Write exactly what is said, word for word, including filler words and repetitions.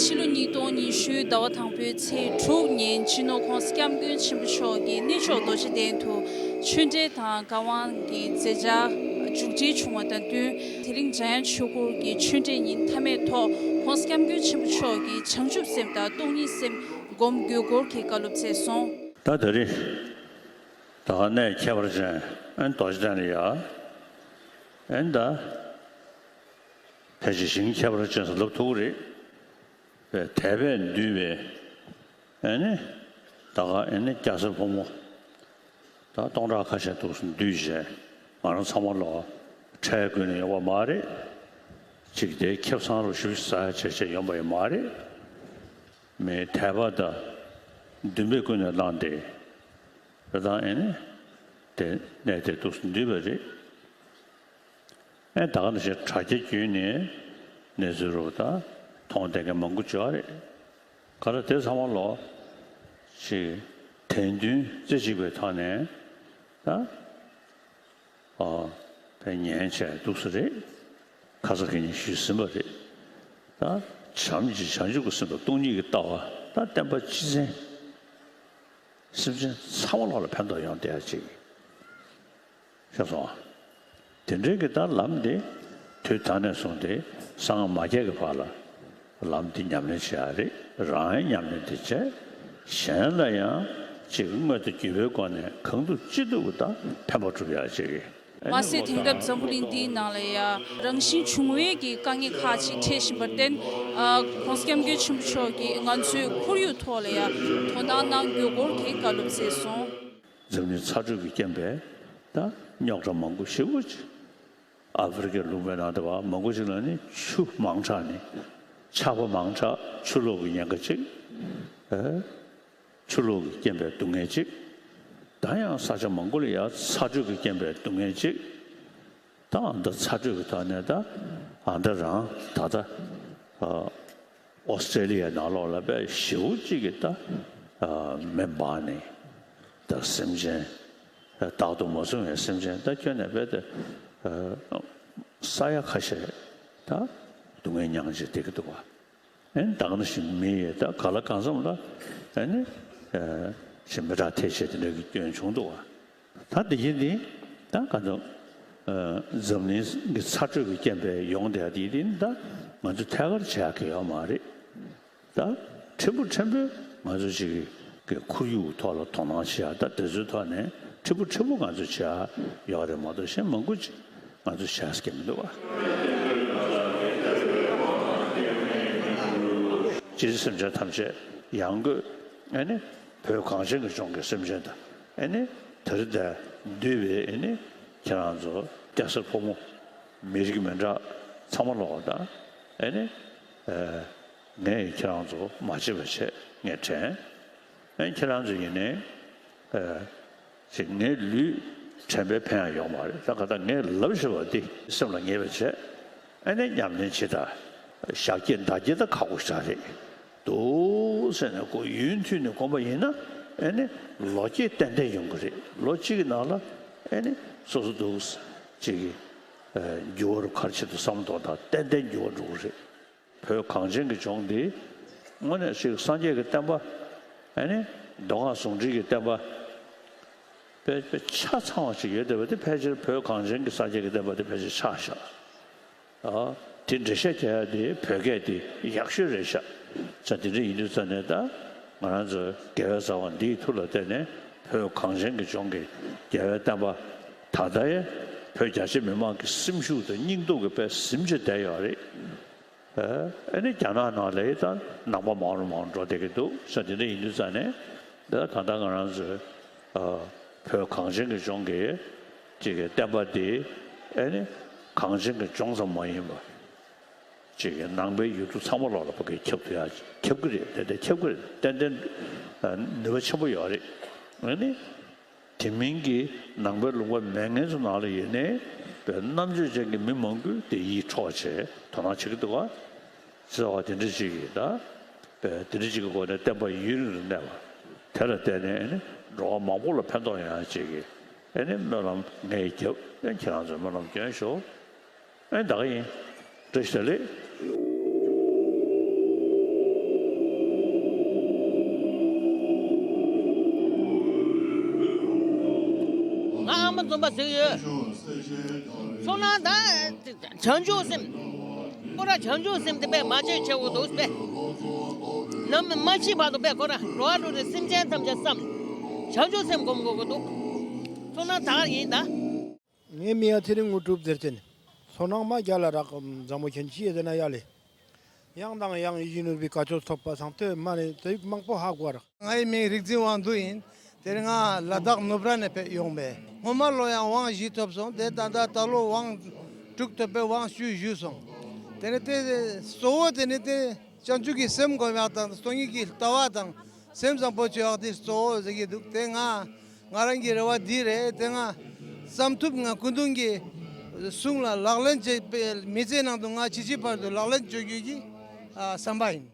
ཕྱི་ལོ་ཉིས་སྟོང་ཉི་ཤུ་ཟླ་བ་དང་པོའི་ཚེས་དྲུག་ཉིན་སྤྱི་ནོར་༸གོང་ས་༸སྐྱབས་མགོན་ཆེན་པོ་མཆོག་གིས་གནས་མཆོག་རྡོ་རྗེ་གདན་དུ་ཆོས་འབྲེལ་དང་བཀའ་དབང་གི་མཛད་འཆར་མཇུག་སྒྲིལ་བྱུང་བ་དང་བསྟུན། དེ་རིང་འཇམ་དབྱངས་ཆོས་འཁོར་གྱི་ཆོས་འབྲེལ་ཉིན་མཐའ་མའི་ཐོག་༸གོང་ས་༸སྐྱབས་མགོན་ཆེན་པོ་མཆོག་གིས་བྱང་ཆུབ་སེམས་དང་སྟོང་ཉིད་སེམས་སྒོམ་དགོས་སྐོར་གྱི་བཀའ་སློབ་སྩལ་སོང་། ད་དེ་རིང་ད་གནས་ཁྱད་པར་ཅན་ཨན་རྡོ་རྗེ་གདན་ལ་ཡ་ཨན་ད་ཕལ་ཆེར་ཞིང་ཁྱད་པར་ཅན་ཟེར་ལབ་ཐུབ་ཀྱི་རེད། པའི་དད་པས་འདུས་པའི་ཨེ་ནི་ད་ག་ཨེ་ནི་སྐྱ་སེར་ཕོ་མོ་ད་སྟོང་ཕྲག་ཁ་ཤས་འདུག་སེ་འདུས་བྱས་ང་རང་ཚང་མ་ལོ་ཁྲལ་དགོས་ནས་ཡོང་བ་མ་རེད། ཅིག་དེ་ཁེ་བཟང་རུ་ཞུ་ཟ་ཡ་བྱས་བྱས་ཡོང་བ་ཡང་མ་རེད། མི་དད་པ་དང་འདུན་པས་ཀུན་ནས་བསླངས་ཏེ་རེ་དང་ཨེ་ནི་དེ་གནས་དེ་འདུག་སེ་འདུས་པ་རེད། ཨེ་ད་ག་ནང་བཞིན་དྲ་རྒྱ་བརྒྱུད་ནས་གནས་ཚུལ་རོབ་ད་མཐོང་བསྡད་མཁན་མང་པོ་ཅིག་ཡོད་རེད། ག་རེ་དེ་ཚང་མ་ལོ་ཅིག་དད་འདུན་རྩེ་གཅིག་པའི་ཐོག་ནས་ད་ཨ་ཕན་ཉན་བྱས་འདུག་ས་རེད། ཁ་ས་གི་ཉིན་ཞུས་ཟིན་པ་རེད། ད་བྱམས་ཀྱི་བྱང་ཆུབ་ཀྱི་སེམས་དང་སྟོང་ཉིད་ཀྱི་ལྟ་བ་ད་བསྟན་པ་སྤྱི་མཚན་སེམས་ཅན་ཚང་མ་ལོ་ལ་ཕན་ཐོགས་ཡོང་བསྡད་ཡ་ཅིག་ཤེས་སོང་ཨ། དེ་འདྲའི་གི་ད་ལམ་དེ་དུས་ད་ནས་བཟུང་སྟེ་སྔ་མ་རྒྱལ་གྱི་བར་ལ་ལམ་འདི་ཉམས་ལེན་བྱེད་ཡ་རེད། རང་ཡང་ཉམས་ལེན་དེ་བྱས། གཞན་ལ་ཡང་ཅིག་དངོས་དང་བརྒྱུད་པའི་སྒོ་ནས་གང་ཐུབ་ཅི་ཐུབ་ཀྱི་ད་ཕན་པ་སྒྲུབ་ཡ་ཅིག་གི་མ་ཟད་དེང་རབས་འཛམ་བུ་གླིང་འདིའི་ནང་ལ་ཡ་རང་བཞིན་བྱུང་བའི་གི་དཀའ་ངལ་ཁག་ཅིག་འཕྲད་བཞིན་པར་བརྟེན། ཨ་༸གོང་ས་༸སྐྱབས་མགོན་ཆེན་པོ་མཆོག་གིས་ང་ཚོའི་ཁོར་ཡུག་ཐོག་ལ་ཡ་དོ་སྣང་གནང་དགོས་སྐོར་གྱི་བཀའ་སློབ་སྩལ་སོང་། འཛམ་གླིང་ཚ་དྲོད་ཀྱི་རྐྱེན་པས་ད་རྙོག་དྲ་མང་པོ་ཞེ་པོ་ཅིག་ཨ་ཧྥེ་རི་ཁའི་ལུང་པའི་ནང་དུ་བ་མང་པོ་ཅིག་ལ་ནི་ཆུ་མང་དྲགས་ནས་ཆར་པ་མང་དྲགས་ཆུ་ལོག་གི་ཉེན་ཁ་ཅིག་ཨེ་ཆུ་ལོག་གི་རྐྱེན་པས་སྡུག་བསྔལ་ཅིག་ད་ཡང་ས་ཆ་མང་པོ་ལ་ཡང་ཚ་དྲོད་ཀྱི་རྐྱེན་པས་སྡུག་བསྔལ་ཅིག་ད་ཨ་མདའ་ཚ་དྲོད་ཀྱི་ཐོག་ནས་ད་ཨ་མདའ་རང་ད་ལྟ་ཨ། ཨོ་སི་ཀྲེ་ལི་ཡའི་ནང་ལོགས་ལ་དཔེ་ཞེ་པོ་ཅིག་གི་ད་ཨ་མེ་འབར་ནས་ད་སེམས་ཅན་བདག་ཏུ་མ་བཟུང་བའི་སེམས་ཅན་ད་ཁྱོན་ནས་དཔེ་དེ་ཨ་ས་ཡ་ཁ་ཤས་ད་སྡུག་བསྔལ་མྱངས་བྱས་བསྡད་ཀྱི་འདུག་བ། ཨེ་ད་ག་ནང་བཞིན་མི་ཡི་ད་ག་ལ་གང་འཚམ་ལ་ཨེ་ནི་ཨ་ཞེ་མི་དྲག་ཐལ་ཆེ་དེ་འདྲ་གི་སྐྱོན་བྱུང་འདུག་བ། ད་འདི་བཞིན་འདི་ད་ག་ཚོད་འཛམ་གླིང་གི་ཚ་དྲོད་ཀྱི་རྐྱེན་པས་ཡོང་བསྡད་ཡ་འདི་འདི་ད་ང་ཚོ་ཐད་ཀར་བྱེད་ཡ་གི་ཡོད་མ་རེད། ད་ཕྲན་བུ་ཕྲན་བུ་ང་ཚོ་ཅིག་གི་ཁོར་ཡུག་ཐོག་ལ་དོ་སྣང་བྱེད་ཡ་ད་དེ་ཚོའི་ཐོག་ནས་ཕྲན་བུ་ཕྲན་བུ་ང་ཚོ་བྱེད་ཡ་ཡོད་རེད་མ་གཏོགས་གཞན་མང་པོ་ཅིག་ང་ཚོ་བྱེད་ཡ་སྐྱེ་མི་འདུག་བ། སྤྱིར་སེམས་ཅན་ཐམས་ཅད་ཡང་སྒོས་ཨེ་ནི་བོད་གངས་ཅན་གྱི་ལྗོངས་ཀྱི་སེམས་ཅན་དང་ཨེ་ནི་ད་རེས་འདིར་འདུས་པའི་ཨེ་ནི་ཁྱེད་རང་ཚོ་སྐྱ་སེར་ཕོ་མོ་མི་རིགས་མི་འདྲ་ཚང་མ་ལོག་དང་ཨེ་ནི་ཨེ་ངས་ཁྱེད་རང་ཚོ་མ་བརྗེད་པ་བྱས་ངས་དྲན། ཨེ་ཁྱེད་རང་ཚོ་ཡིན་ནའི་ཨེ་ཅིག་ངའི་ལུས་དྲན་པའི་ཕན་ཡང་ཡོད་མ་རེད། ད་ག་ད་ངས་ལབ་བཞིན་པ་འདི་སེམས་ལ་ངེས་པ་བྱས། ཨ་ནི་ཉམས་ལེན་བྱེད་དང་། ཞག་སྐྱིད་ཟླ་སྐྱིད་ད་ཁག་པོ་ཞིག་རེད་འདུག་ཟེར་ནས་ཁོ་ཡུན་མཐུད་ནས་སྒོམ་པ་ཡིན་ན་ཨ་ནི་ལོ་སྐྱིད་ཏན་ཏན་ཡོང་གི་རེད། ལོ་གཅིག་གི་ནང་ལ་ཨ་ནི་སོ་སོ་འདུག་ཅིག་གི་འགྱུར་བ་རུ་ག་རེ་བྱེད་དུ་བསམ་བློ་གཏོང་དང་ཏན་ཏན་འགྱུར་བ་འགྲོ་གི་རེད། བོད་གངས་ཅན་གྱི་ལྗོངས་འདི་དངོས་གནས་ཤིག་སངས་རྒྱས་ཀྱི་བསྟན་པ་ཨ་ནི་མདོ་སྔགས་ཟུང་འབྲེལ་གྱི་བསྟན་པ་དཔེ་དཔེ་ཆ་ཚང་བ་ཞིག་ཡོད་བསྡད་པ་དེ་ཕལ་ཆེར་བོད་གངས་ཅན་གྱི་སངས་རྒྱས་ཀྱི་བསྟན་པ་དེ་ཕལ་ཆེར་ཆགས་བཞག་ཨ་དེ་འགྲེལ་བཤད་རྒྱག་ཡ་དེ་བོད་སྐད་དེ་ཡག་ཤོས་རེད་ཤག་ཙང་དེ་འདྲ་ཡིན་དུས་ཙང་ནས་ད་ང་རང་ཚོ་རྒྱལ་བའི་བཟའ་བ་འདིའི་མཐུ་ལ་བརྟེན་ནས་བོད་གངས་ཅན་གྱི་ལྗོངས་ཀྱི་རྒྱལ་བའི་བསྟན་པ་ད་ལྟ་ཡང་བོད་རྒྱ་ཆེ་མི་མང་གི་སེམས་ཤུགས་དང་སྙིང་སྟོབས་ཀྱི་དཔེ་ཟིན་བྱས་བསྡད་ཡོད་རེད། ཨ་ནི་རྒྱ་ནག་ནང་ལ་ད་ནང་པ་མང་རུ་མང་རུ་འགྲོ་བསྡད་ཀྱི་འདུག་ས་དེ་འདྲ་ཡིན་དུས་ཙང་ནས་ད་གང་ལྟར་ང་རང་ཚོའི་བོད་གངས་ཅན་གྱི་ལྗོངས་ཀྱི་ཅིག་གི་བསྟན་པ་འདི་ཨ་ནི་གངས་ཅན་གྱི་ལྗོངས་ཙམ་མ་ཡིན་པ་ཅིག་གི་ནང་པའི་ཡུལ་གྲུ་ཚང་མ་ལོག་ལ་ཕ་གི་ཁྱབ་ཐུབ་ཡ་ཁྱབ་ཀྱི་རེད། ཏན་ཏན་ཁྱབ་ཀྱི་རེད། ཏན་ཏན་ནུས་པ་ཆེན་པོ་ཡོད་རེད། ཨ་ནི། དེ་མིན་གྱི་ནང་པའི་ལུང་པ་མེད་མཁན་ཚོ་ནང་ལ་ཡོད་ནའི་བོད་རྣམ་དཔྱོད་ཅན་གྱི་མི་མང་པོས་དེ་ཡིད་འཕྲོག་བྱས་དོ་སྣང་བྱེད་ཀྱི་འདུག་ག་ཟེར་བ་དེ་འདྲ་ཅིག་གིས་ད་བོད་དེ་འདྲ་ཅིག་གི་སྒོ་ནས་བསྟན་པ་ཡུན་རིང་དུ་གནས་པ་དེ་ལ་བརྟེན་ནས་ནི་འགྲོ་བ་མང་པོ་ལ་ཕན་ཐོགས་ཡོང་ཡ་ཅིག་གི་ཨེ་ནི་སྨོན་ལམ་ངས་རྒྱབ། ཨེ་ཁྱེད་རང་ཚོས་སྨོན་ལམ་སྐྱོན་ཤོག་ཨེ་ད་ག་ཡིན། བཀྲ་ཤིས་བདེ་ལེགས། རྩོམ་པ་ཟིག་ཡོད། ཚོར་སྣང་ད་བྱང་ཆུབ་སེམས། ཁོ་ར་བྱང་ཆུབ་སེམས་དེ་དཔེ་མ་བརྗེད་བྱེད་དགོས་འདུག་དཔེ། ནམ་མ་ཤི་བར་དུ་དཔེ་ཁོ་ར་འགྲོ་བ་འགྲོ་རེ་སེམས་ཅན་ཐམས་ཅད་བསམ། བྱང་ཆུབ་སེམས་སྒོམ་དགོས་ཀྱི་འདུག་ཚོར་སྣང་ད་ག་ཡིན་ད། ངའི་མིང་ཡང་ཚེ་རིང་དངོས་གྲུབ་ཟེར་ཅན། ཚོར་སྣང་མ་རྒྱ་ལ་རག་མཛངས་མོ་ཁྱེད་ཅི་ཡེ་ཟེར་ན་ཡ་ལེ། ཡང་དང་ཡང་ཡིད་བཞིན་ནོར་བུའི་བཀའ་ཆོས་ཐོབ་པ་སང་ཐོས་མ་ནས་དེ་མང་པོ་ཧ་གོ་བར། ངའི་མིང་རིག་འཛིན་དབང་འདུས་ཡིན། དེ་རིང་ང་ལ་དྭགས་ནུབ་ར་ནས་ཕེབས་ཡོང་པས། སྔོན་མ་ལོ་ཡང་དབང་བཞི་ཐོབ་སོང་། དེ་ད་ལྟ་ད་ལོ་དབང་དྲུག་ཐོབ་པའི་དབང་བཅུ་བཞུགས་སོང་། དེ་ནས་དེ་གཙོ་བོ་དེ་ནི་དེ་བྱང་ཆུབ་ཀྱི་སེམས་སྒོམ་ཡག་དང་སྟོང་ཉིད་ཀྱི་ལྟ་བ་དང་སེམས་བཟང་པོ་བྱེད་ཡག་དེ་གཙོ་བོ་ཟེར་གྱི་འདུག་དེ་ང་ང་རང་གི་རེ་བ་འདི་རེད། དེ་ང་བསམ་ཐུབ་ང་སྐུ་མདུན་གྱི་གསུང་ལ་ལག་ལེན་བྱེད་པའི་མི་ཚེ་ནང་དུ་ང་ཇི་ཇི་བར་དུ་ལག་ལེན་བྱེད་རྒྱུ་གི་ཨ་བསམ་པ་ཡིན།